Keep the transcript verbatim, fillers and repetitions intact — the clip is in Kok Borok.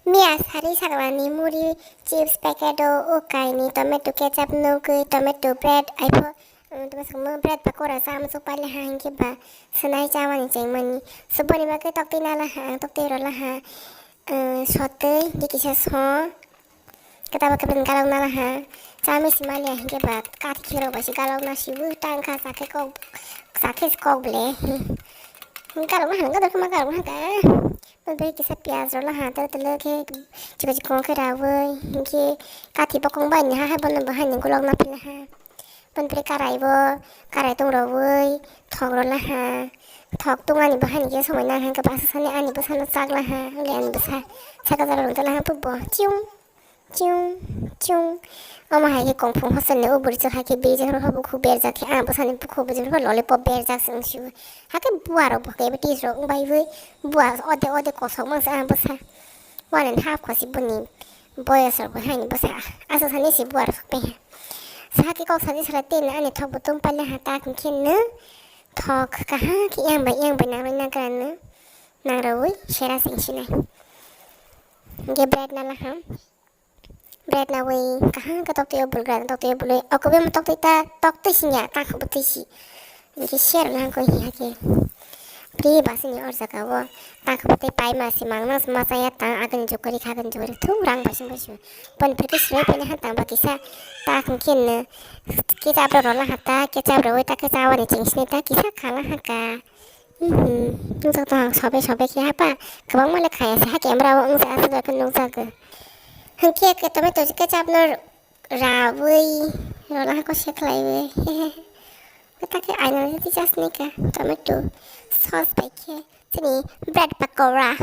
Miya sari saklani muri chips packet o, o kaini tomato ketchup nugwi tomato bread aipho, um, toma sakmo bread pakora chamsok paile ha hinkhe ba swnai chamani chengmani. Suboni bagwi toktwi nala ha, ang toktwi rola ha, um, sotwi di kisa so. Kwtal khe bini galok nala ha. Chami si maliya hinkhe ba kathi khero ba si galok na sibu tang kha sakhe kok, sakhe kok ble. Galok na ha, gador khe ma galok na ha ka. Bini bagwi kisa piyaj rok la ha, tele tele khe chikon chikon khe raui, hinkhe kathi bokong bai ni ha hai bono bo hai ni golok na phila ha. Bini bagwi karai bo, karai tong raui, thok rok la ha. Thok tong ani bo hai ni khe somoi nang ha, hinkhe bwsa sani ani bwsa no chak la ha, le ani bwsa saka jora rok la ha, bo chiung. Chiung, chiung. Omo hai khe kongphung hostel ni o bwrwi chwk hai khe biri jak rw kha bukhuk berjak khe, ah, bwsani bukhuk bwrwi chwk rw kha lollipop berjak se wng sio. Hakhe bua rok bo khe tis rok wng bai wi bua ode ode kosok mang se, ah, bwsa. One and half khosi boni boyos rok bo haini bwsa. Asa sani se bua rok sok pai ha. Sa hakhe kok sadi sala tei ani thok bo tong paile ha tak hwn khe no thok kaham khe yang bai yang bai nang rwi nang kra no nang rwi sera sing sinai. Hingke bread nala ham. Bread nawi kaham khe toktwi o bulgra, toktwi o bulwi. O kubui mo toktwi ta, toktwi singya, ta khubu twi si. Hingke share nang koi hiya khe. Pri basini or jaga o. Ta khubu twi pai ma si mang nang ma chaya ta agini jukari khagini jukari thu rang basing basing. Pon phirki sroi pele han tang ba kisa ta khum khe no. Kisa abro rola hata, kisa abro oi ta kisa awani ching sini ta kisa khala haka. Mhm. Nukjak tong ang sobe sobe khe hapa. Kwbangma le khaya se ha camera o wngsa aswk khe nukjago. Hwnkhe khe tomato ketchup no rawi rola hako se khlaiwi. Kwta khe aina le twi chasni ka tomato sauce bai khe chini bread pakora.